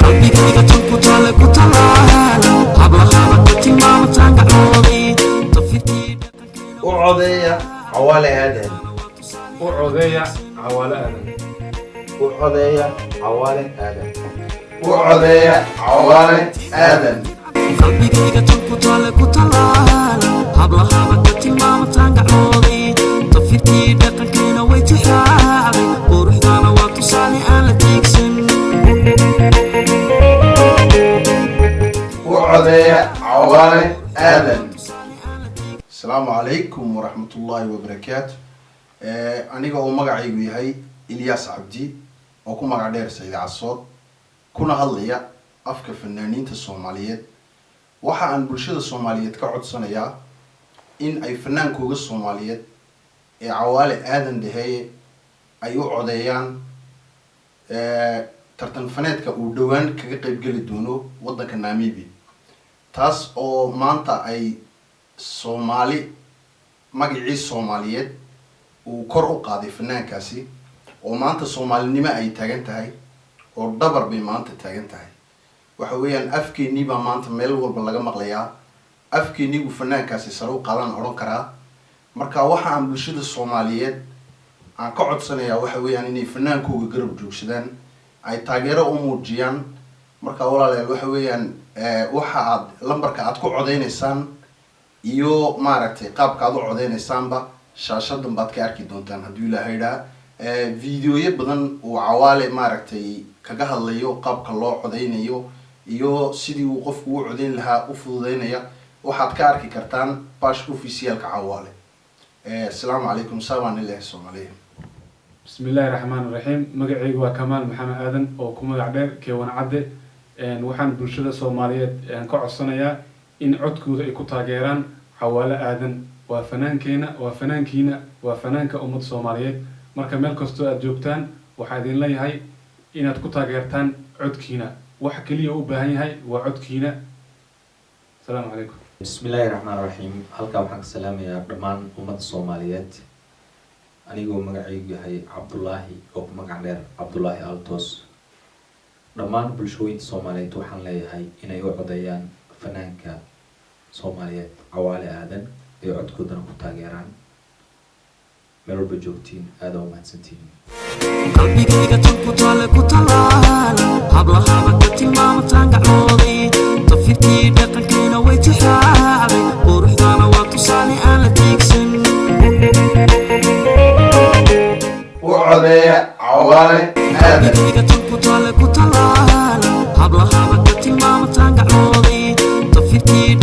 Qalbigayga tan ku taale ku talaala, hablahaba ka tilmaamataan gacooday tafirtii. U codeeya Cawaale Aadan. U codeeya Cawaale Aadan. U codeeya Cawaale Aadan. U codeeya Cawaale Aadan. Qalbigayga tan ku taale ku talaala, hablahaba ka tilmaamataan gacooday tafirtii dhaqankeena way tixraacday, quruxdaana waa tusaale aan la tiigsan. U codeeya Cawaale Aadan. Asalaamu calaykum waraxmatullaahi wabarakaatu. Aniga oo magacaygu yahay Ilyaas Cabdi oo ku magac dheer Sayid Casood, kuna hadlaya afka fanaaniinta Soomaaliyeed, waxa aan bulshada Soomaaliyeed ka codsanayaa in ay fanaankooga Soomaaliyeed ee Cawaale Aadan Dhaheeye ay u codeeyaan tartan faneedka uu dhowaan kaga qeybgeli doono waddanka Namibia, taas oo maanta ay Soomaali magacii Soomaaliyeed uu kor u qaaday fanaankaasi, oo maanta Soomaalinimo ay taagan tahay oo dhabar bay maanta taagan tahay. Waxa weeyaan afkeenii baa maanta meel walba laga maqlayaa, afkeeniibuu fanaankaasi sare u qaadaan odhan karaa. Marka waxa aan bulshada Soomaaliyeed aan ka codsanayaa waxa weeyaan inay fanaankooga garab joogsadaan, ay taageero u muujiyaan. Marka walaalayaal, waxa weeyaan waxa aad lambarka aad ku codeyneysaan iyo maaragtay qaabka aad u codeyneysaanba shaashadan baad ka arki doontaan hadduu Ilaahay idhaa. Videoyo badan uu Cawaale maaragtay kaga hadlayo qaabka loo codeynayo iyo sidii uu qofku u codeyn lahaa u fududeynaya waxaad ka arki kartaan page officialka Cawaale. Asalaamu calaykum, saabaan ilahi Soomaaliya. Bismi illaahi raxmaan raxiim. Magacaygu waa Kamaal Maxamed Aadan oo ku magac dheer Kewan Cadde. Waxaan bulshada Soomaaliyeed ka codsanayaa in codkooda ay ku taageeraan Cawaale Aadan. Waa fanaankeena, waa fanaankiina, waa fanaanka ummadda Soomaaliyeed. Marka meel kastoo aad joogtaan, waxaa idin leeyahay inaad ku taageertaan codkiina. Waxa keliya u baahan yahay waa codkiina. Asalaamu calaykum. Bismi illaahi raxmaan raxiim. Halkaa waxaan ka salaamayaa dhammaan ummadda Soomaaliyeed, anigoo magacaygu yahay Cabdullaahi oo ku magac dheer Cabdullaahi Altos. Dhammaan bulshooyinka Soomaaliyeed waxaan leeyahay inay u codeeyaan fanaanka Soomaaliyeed Cawaale Aadan, ay codkoodana ku taageeraan. Meel walba joogtiin, aada u mahadsantihiin. Qalbigayga tan ku taale ku talaala, hablahaba ka tilmaamataan gacooday tafirtii dhaqankeena way tixraacday, quruxdaana waa tusaale aan la tiigsan. U codeeya Cawaale Aadan. Qalbigayga tan ku taale ku talaala, hablahaba ka tilmaamataan gacooday tafirtii.